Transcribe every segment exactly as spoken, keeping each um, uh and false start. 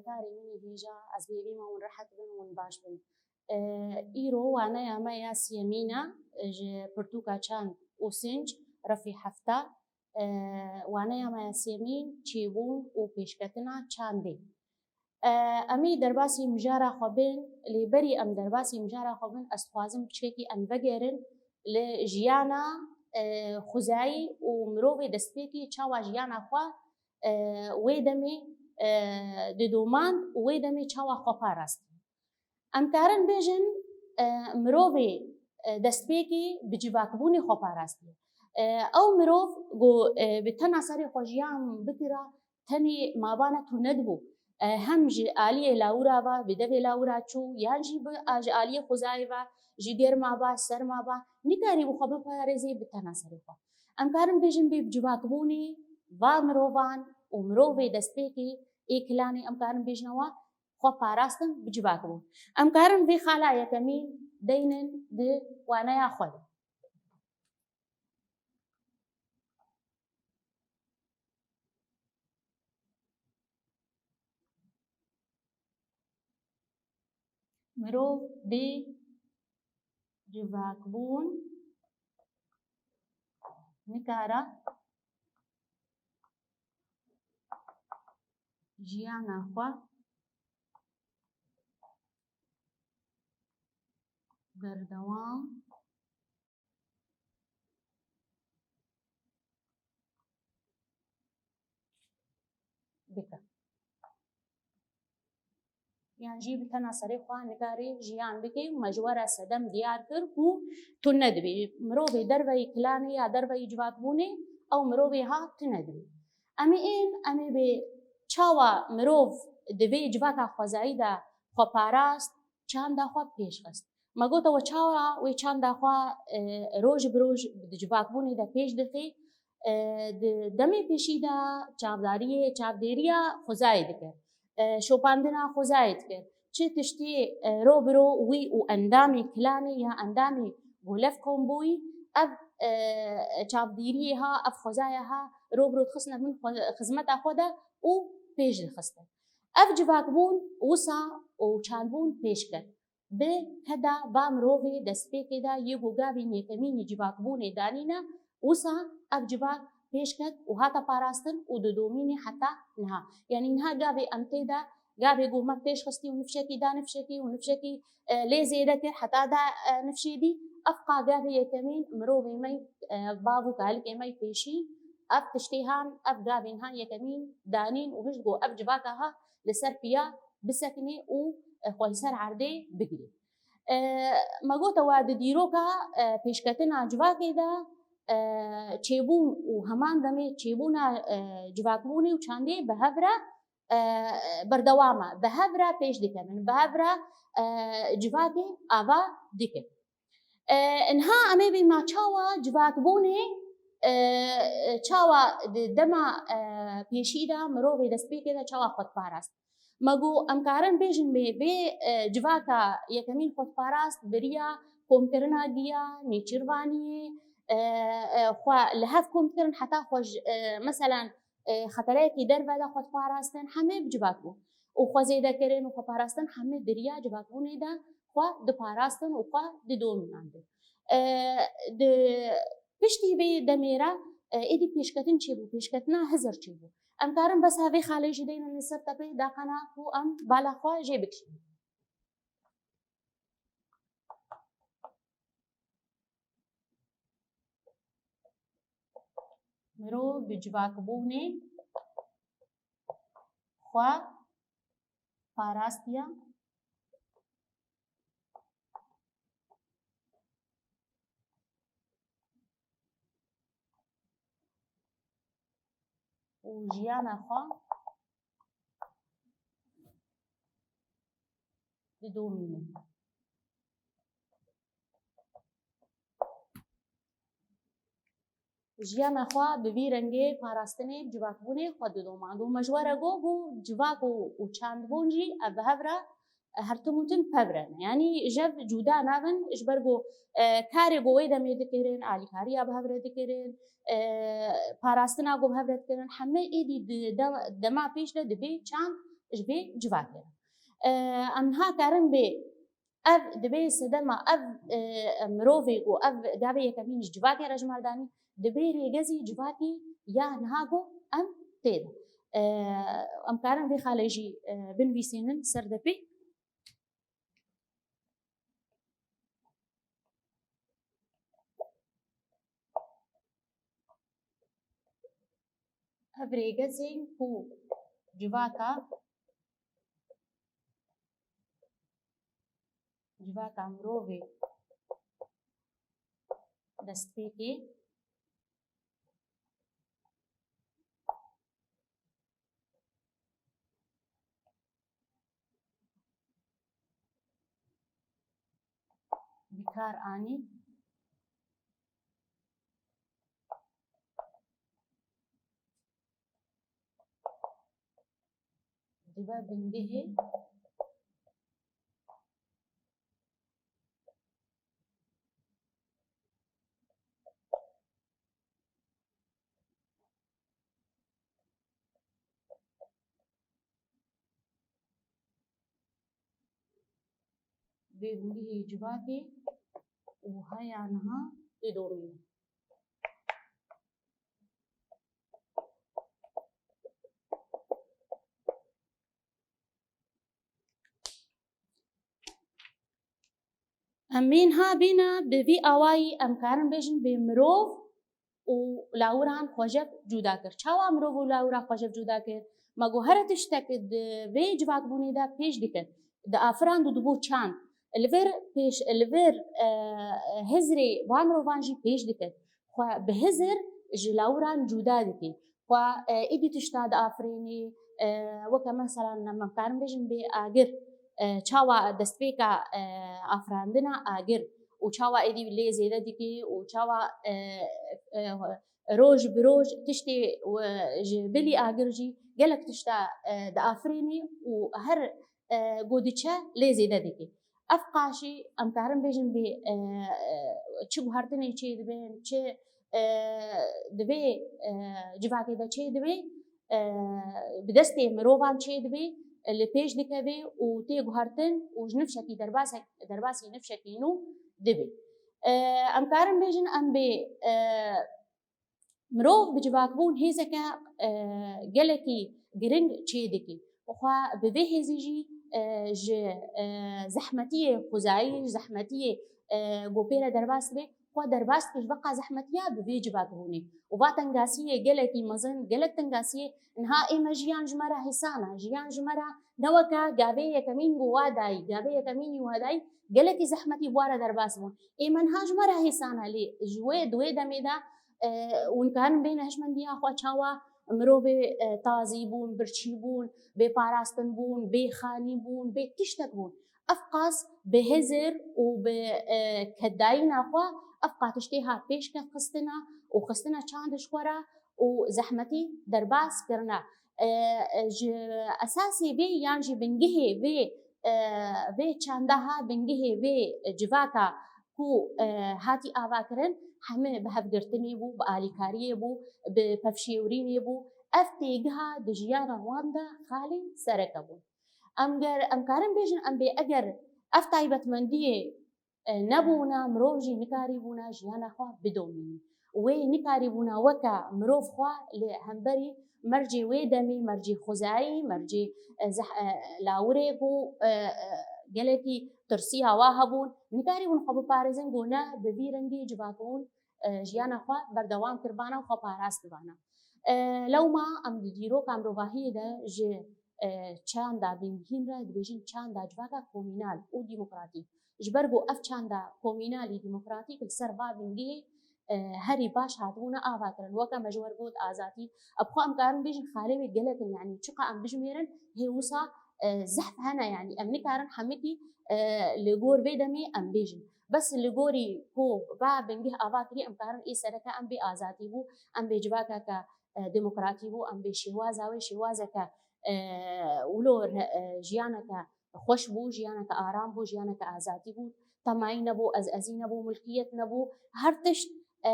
Karê min ê hêja, ez bi hêvî me hûn rehet bin, hûn baş bin. E, îro waneya me ya siyemîn e, ji pirtûka çand û sinc, refî hefta. E, waneya me ya siyemîn çêbûn û pêşketina çandê. E, em ê derbasî mijara xwe bin, lê berî em derbasî mijara xwe bin, ez dixwazim piçkekî em vegerin li jiyana, e, xwezayî û mirovê destpêkî çawa jiyana xwe, e, wê demê, e, didomand û wê demê çawa xwe parastiye. Em karin bêjin, e, mirovê, e, destpêkî bi civakbûnê xwe parastiye. E, ew mirov ku, e, bi tena serê xwe jiyan bikira, tenê mabana tune dibû. E, hem ji aliyê lawira ve, bi devê lawira çû, yan jî bi, a, ji aliyê xwezayê ve, ji germa ve, serma ve, nikarîbû xwe biparêzê bi tena serê xwe. Em karin bêjin bê bi civakbûnê va mirovan û mirovê destpêkê ê kilanê em karin bêjine wa xwe parastin bi civakbûn. Em karin vê xala yekemîn deynin di waneya xwe de. Mirov bê civakbûn nikare jiyana xwe berdewam bike. Yan jî bi tena serê xwe nikarî jiyan bike û me ji we re sedem diyar kir ku tune dibî. Mirovê derveyî kilanê ya derveyî civakbûnê, ew mirovê ha tune dibî. Em ê ên, em ê bê çawa mirov di vê civaka xwezayî de xwe parast, çanda xwe pêş xist. Me gote we çawa wê çanda xwe, e, roj bi roj di civakbûnê de pêş dixê, e, di demê pêşî de çavdariyê, çavdêriya xwezayê dikir. E, şopandina xwezayê dikir. Çi tiştê, e, ro bi ro wî û endamê kilanê ya endamê golef kombûyî, ev, e, çavdêriyê ha, ev xwezaya ha, ro bi ro dixistine bin xwe-, xizmeta xwe de û pêş dixistin. Ev civakbûn wisa û çandbûn pêş ket. Bi keda va mirovê destpêkê de yê ku gavên yekemîn ê civakbûnê danîne, wisa ev civak pêş ket û hate parastin û didomîne heta niha. Yanî niha gavê em tê de, gavê ku me pêş xistî û nifşekî da nifşekî û nifşekî, e, lê zêde kir, heta da, e, nifşê dî. Ev qa gavê yekemîn mirovê me, e, bav û kalikê me pêşî, ev tiştê han, ev gavên han yekemîn danîn û hişt ku ev civaka ha li ser piya bisekinê û, e, xwe li ser erdê bigirê. E, me gote we di dîroka, e, pêşketina civakê de, e, çêbûn û heman demê çêbûna, e, civakbûnê û çandê bi hev re, e, berdewam e, bi hev re pêş dikevin, bi hev re, e, civakê ava dikin. E, niha em ê bî ma çawa civakbûnê, e, çawa di dema, e, pêşî de mirovê destpêkê de çawa xwe diparast. Me got, em karin bêjin bê, bê, e, civaka yekemîn xwe diparast, bi riya komkirina giya, nêçîrvaniyê, e, e, xwe li hev kom dikirin, heta xwe ji, e, meselan, e, xetereyekî derve de xwe diparastin, hemê bi civak bû. Û xwe zêde kirin û xwe parastin, hemê di riya civakbûnê de xwe diparastin û xwe didomînandin. E, di piştî vê demê re, e, êdî pêşketin çêbû, pêşketina Hizir çêbû. Em karin bes hevê xalê jî deynin li ser tepê daqana ku em bala xwe jê bikişînin. Mirov bi civakbûnê xwe parastiye. Û jiyana xwe didomînin. Jiyana xwe bi vî rengê parastinê, civakbûnê xwe didomand. Û me ji we re got, got civak û, û çandbûn jî ev bi hev re, e, her tim û tim pev re ne. Yanî ji hev cuda nabin, ji ber ku, e, karê ku wê demê dikirin, alîkariya bi hev re dikirin, e, parastina ku bi hev re dikirin, hemê êdî di de-, dema pêş de dibê çand ji vê civakê re. E, em niha karin bê ev dibê sedema ev, e, mirovê ku ev gavê yekemîn ji civakê re ji me re danî, dibê rêgezî civakî ya niha ku em tê de. E, em karin vê xalê jî, e, binivîsînin ser depê. Ev rêgezên ku civaka, civaka mirovê destpêkê bi kar anî, dibe bingehê vê bingehê civakê û heya niha didomîne. Em ê niha bîne bi vî awayî em karin bêjin bê mirov û lawiran xwejev cuda kir. Çawa mirov û lawira xwejev cuda kir? Me got here tiştek di vê civakbûnê de pêş dikir, diafirand û dibû çand. Li vir pêş, li vir, e, hizrê van mirovan jî pêş dikir. Xwe bi hizir ji lawiran cuda dikir. Xwe, e, êdî tişta diafirînî, e, weke mesela em karin bêjin bê agir, e, çawa destpêka, e, afirandina agir û çawa êdî lê zêde dikî û çawa, e, e, roj bi roj tiştê, e, ji bilî agir jî gelek tişta, e, diafirînî û her, e, ku diçe lê zêde dikî. Ev qaşî em karin bêjin bê, e, e, çi guhertinê çê dibin, çi, e, di vê, e, civakê de çê dibê, e, bi destê mirovan çê dibê, e, li pêş dikevê û tê guhertin û ji nifşekî derbasek-, derbasî nifşekî nû dibê. E, em karin bêjin em bê, e, Mirov bi civakbûn hêzeke, e, gelekî giring çê dike. Xwe bi vê hêzî jî, e, ji, e, zehmetiyê xwezayî, ji zehmetiyê, e, ku pê re derbas dibe, xwe derbas dike ji veqa zehmetiya bi vê civakbûnê. Û va tengasiyê gelekî mezin, gelek tengasiyê niha ê me jiyan ji me re hêsan e, jiyan ji me re ne weke gavê yekemîn ku wa dayî, gavê yekemînî wa dayî gelekî zehmetî bi wa re derbas bûn. Ê me niha ji me re hêsan e, lê ji wê, di wê demê de, e, hûn karin bêne hişmendiya xwe çawa mirovê, e, tazî bûn, birçî bûn, bê parastin bûn, bê xanî bûn, bê tiştek bûn. Ev qas bi hizir û bi, e, kedayîna xwe ev qas tiştê ha pêş ke xistina û xistina çand ji xwe re û zehmetî derbas kirine. E, e, ji esasê vê yan jî bingehê vê, e, vê çanda ha bingehê vê civaka ku, e, hatî avakirin, heme bi hevgirtinê bû, bi alîkariyê bû, bi pevşêwirînê bû. Ev têgiha di jiyana wan de xalê sereke bûn. Em ger, em karin bêjin, em bê eger ev taybetmendiyê, e, nebûna, mirov jî nikarîbûna jiyana xwe bidomînî. Wê nikarîbûna weke mirov xwe li hemberî mercê wê demê, mercê xwezayî, mercê, e, zeh-, e, lawirê ku, e, e, gelekî tirsiya wa hebûn, nikarîbûn xwe biparêzin ku ne bi vî rengî civakbûn, e, jiyana xwe berdewam kiribana û xwe parastibana. E, lewma em di dîroka mirovahiyê de ji, e, çanda bingehîn re dibêjin çanda civaka komînal û demokratîk. Ji ber ku ev çanda komînalî demokratîk li ser va bingehê, e, herî baş hatibûne avakirin. Weke me ji we re got azadî, ev xwe em karin bêjin xalê wê gelek in, yanî çiqa em bijmêrin, hê wisa, e, zehf hene, yanî em nikarin hemikî, e, li gor vê demê em bêjin. Bes li gorî ku va bingeh ava kirî, em karin ê sereke em bê azadî bû, em bê civakeke, e, demokratî bû, em bê şêwaza wê şêwazeke, e, wilo re-, e, jiyaneke xweş bû, jiyaneke aram bû, jiyaneke azadî bû, temayî nebû, ez-, ezî nebû, milkiyet nebû, her tişt, e,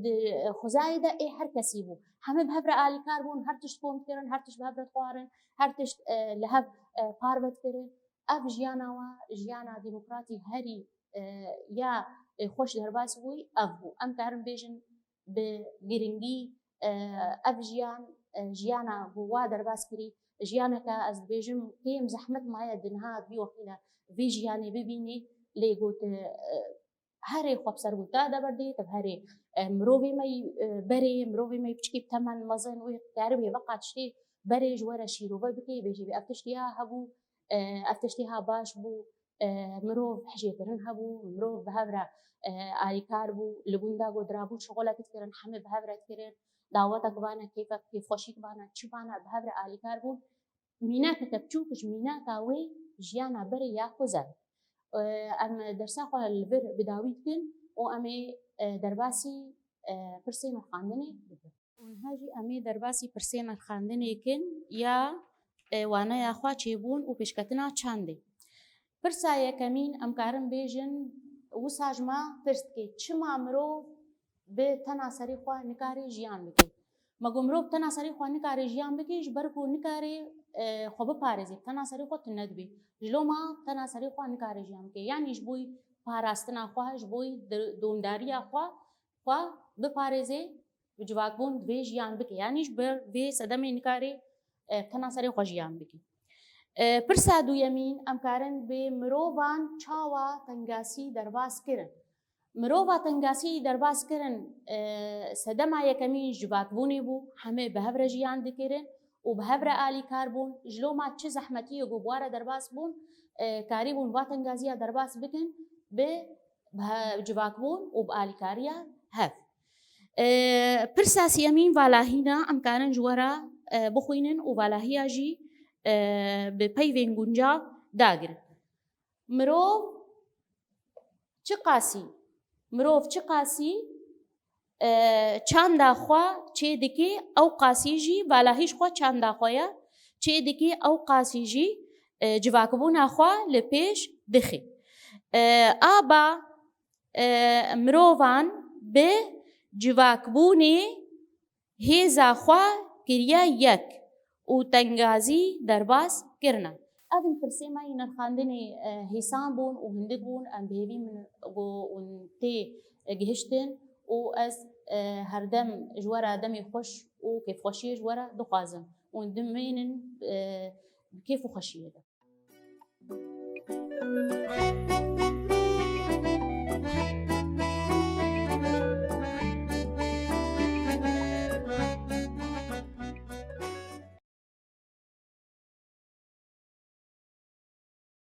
di xwezayê de ê her kesî bû. Heme bi hev re alîkar bûn, her tişt kom dikirin, her tişt bi hev re dixwarin, her tişt, e, li hev, e, parve dikirin. Ev jiyana we, jiyana demokratî herî, e, ya, e, xweş derbas bûyî, ev bû. Em karin bêjin bi giringî, e, ev jiyan, e, jiyana ku wa derbas kirî, jiyaneke ez dibêjim kêm zehmet maye di niha vî wextî de vî jiyanê bibînî, lê got, e, herê xwe bi ser got te de berdê, te bi herê, e, mirovê me yî, e, berê, mirovê me yî piçkî bi temen mezin wê karibê veqa tiştê berê ji we re şîrove bikê, bêjî vê ev tiştê ya hebû, e, ev tiştê ha baş bû, e, mirov hijêkirin hebû, mirov bi hev re, e, alîkar bû, li gunda ku dirabû şixulek dikirin, hemî bi hev re dikirin, dawetek bane, kêfek, kêfxweşîk bane, çi bane, bi hev re alîkar bûn. Mînakeke biçûk ji mînaka wê jiyana berê ya xwezayê. E, em dersa xwe li vir bi dawî dikin û em ê, e, derbasî, e, pirsên rixandinê bikin. Û niha jî em ê derbasî pirsên rixandinê kin ya, e, waneya xwe çêbûn û pêşketina çandê. Pirsa yekemîn em karin bêjin, wisa ji me pirs dike, çima mirov bi tena serê xwe nikare jiyan bike? Me got, mirov bi tena serê xwe nikare jiyan bike, ji ber ku nikare, e, xwe biparêze, bi tena serê xwe tune dibe. Ji loma bi tena serê xwe nikare jiyan bike. Yanî ji bo parastina xwe, ji bo di-, domdariya xwe, xwe biparêze, bi civakbûn divê jiyan bike. Yanî ji ber vê sedemê nikare, e, bi tena serê xwe jiyan bike. E, pirsa duyemîn, em karin bê mirovan çawa tengasî derbas kirin. Mirova tengasî derbas kirin, e, sedema yekemîn civakbûnê bû, hemê bi hev re jiyan dikirin û bi hev re alîkar bûn. Ji loma çi zehmetiyê ku bi wa re derbas bûn, e, karîbûn va tengaziya derbas bikin, bi, bi he-, civakbûn û bi alîkariya hev. E, pirsa siyemîn valahîna, em karin ji we re, e, bixwînin û valahiya jî, e, bi peyvên guncav dagirin. Mirov çiqasî, mirov çiqasî, e, çanda xwe çê dike, ew qasî jî, valahî ji xwe çanda xwe ye, çê dike, ew qasî jî, e, civakbûna xwe li pêş dixe. E, aba, e, mirovan bi civakbûnê hêza xwe kiriye yek û tengazî derbas kirine. Ev in pirsê me yên nirxandinê, e, hêsan bûn û hindik bûn. Em bi hêvî min ku hûn tê gihiştin û ez, e, herdem ji we re demê xweş û kêfxweşiyê ji we re dixwazim û hûn dimînin, e, bi kêf û xweşiyê de.